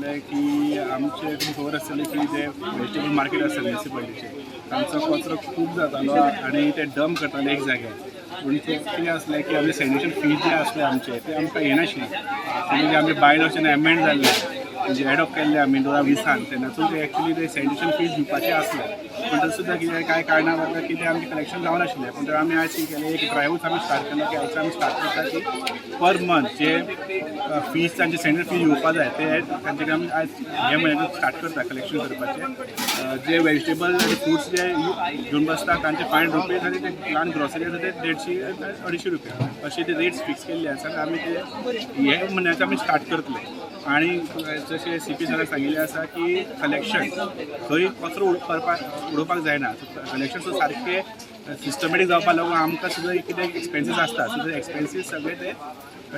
आसलें की आमचें तुमकां खबर आसतलें की ते वेजिटेबल मार्केट आसता म्युनिसिपालिटीचें, तांचो कचरो खूब जातालो आनी ते डंप करताले एक जाग्यार. पूण ते कितें आसलें की आमचे सॅनिटेशन फी जे आसले आमचे ते आमकां येनाशिल्ले. म्हणजे आमचे बायलॉसान एमेंड जाल्ले, म्हणजे एडॉप्ट केल्ले आमी 2020an, तेन्नासून ते एक्चुली ते सॅनिटेशन फीज दिवपाचे आसले. पूण तरी सुद्दां कितें कांय कारणां लागून की ते आमचें कलेक्शन जावनाशिल्लें. पूण तर आमी आयज कितें केलें, एक ड्रायवूच आमी स्टार्ट केलो की आयज आमी स्टार्ट करता की पर मंथ जे फीज तांचे सॅनिटेशन फीज येवपा जाय, ते तांचे कडेन आमी आयज हे म्हयन्याक स्टार्ट करता कलेक्शन करपाचें. जे वेजिटेबल आनी फ्रुट्स जे घेवन बसता तांचे ₹500 आनी ते ल्हान ग्रॉसरी आसा ते 150 250 रुपया अशे ते रेट्स फिक्स केल्ले आसा. आमी ते हे म्हयन्याचे आमी स्टार्ट करतले. आनी जशें सीपी सरान सांगिल्लें आसा की कलेक्शन खंय कचरो करपाक उडोवपाक जायना. कलेक्शन सुद्दां सारकें सिस्टमॅटीक जावपा लागून आमकां सुद्दां कितें एक्सपेन्सीस आसता, सो ते एक्सपेन्सीस सगळे ते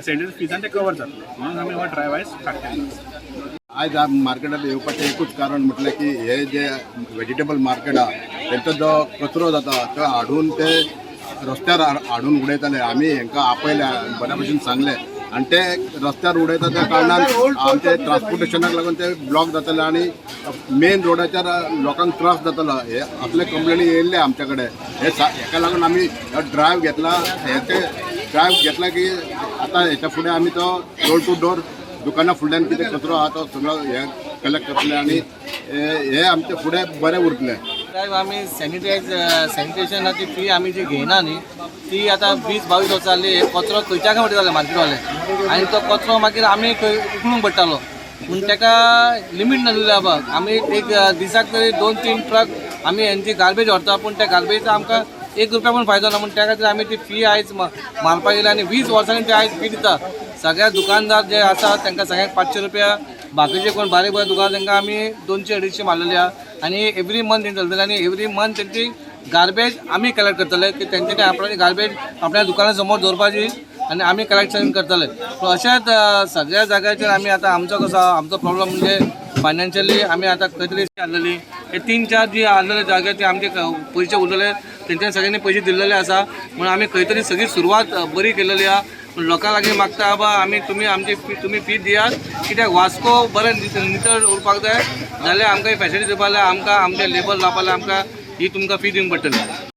सॅनिटरी फिजान ते कवर जातले, म्हणून आमी हो ड्रायव आयज स्टार्ट केल्लो. आयज मार्केटात येवपाचें एकूच कारण म्हटलें की हे जे वेजिटेबल मार्केट आहा, तेंचो जो कचरो जाता तो हाडून ते रस्त्यार हाडून उडयताले. आमी हेंकां आपयले, बऱ्या भशेन सांगलें आनी ते रस्त्यार उडयता त्या कारणान आमचे ट्रान्सपोर्टेशनाक लागून ते ब्लॉक जाताले आनी मेन रोडाचेर लोकांक त्रास जातालो. हे असले कंप्लेनी येयल्ले आमच्या कडेन. हे हेका लागून आमी ड्रायव्ह घेतला. हेचे ड्रायव्ह घेतला की आतां हेच्या फुडें आमी तो डोर टू डोर दुकाना फुडल्यान कितें कचरो आहा तो सगळो हे कलेक्ट करतले आनी हे हे आमचे फुडें बरें उरतलें. साहेब, आमी सॅनिटायज सॅनिटेशनाची फी आमी जी घेयना न्ही, ती आतां 20-22 वर्सां जाली. हे कचरो खंयच्या खंय वयताले मार्केटवाले आनी तो कचरो मागीर आमी खंय उखलूंक पडटालो. पूण ताका लिमीट नासलेली. बाबा, आमी एक दिसाक तरी दोन तीन ट्रक आमी हेंची गार्बेज व्हरता, पूण त्या गार्बेजचा आमकां 1 रुपया पण फायदो ना. म्हणून त्या खातीर आमी ती फी आयज मारपाक गेली आनी 20 वर्सांनी ती आयज फी दिता. सगळ्या दुकानदार जे आसा तांकां सगळ्यांक 500 रुपया, बाकीचे कोण बारीक बारीक दुकान तांकां आमी 200 250 मारलेले आहा. आनी एवरी मंथ चलतले आनी एवरी मंथ तेंची गार्बेज आमी कलेक्ट करतले की तेंच्यानी आपणाली गार्बेज आपल्या दुकाना समोर दवरपाची आनी आमी कलेक्शन करतले. सो अशेंच सगळ्या जाग्याचेर आमी आतां आमचो कसो आमचो प्रॉब्लम म्हणजे फायनान्शियली आमी आतां खंय तरी आहलेली. हे तीन चार जी आहलेले जागे ते आमचे पयशे उरलेले, तेंच्यानी सगळ्यांनी पयशे दिल्लेले आसा. म्हणून आमी खंय तरी सगळी सुरवात बरी केलेली आहा. पूण लोकां लागीं मागता, बाबा, आमी तुमी आमची फी तुमी फी दियात, कित्याक वास्को बरें नितळ उरपाक जाय जाल्यार आमकां ही फॅसिलिटी दिवपा जाल्यार आमकां आमचे लेबर लावपा जाल्यार आमकां ही तुमकां फी दिवंक पडटली.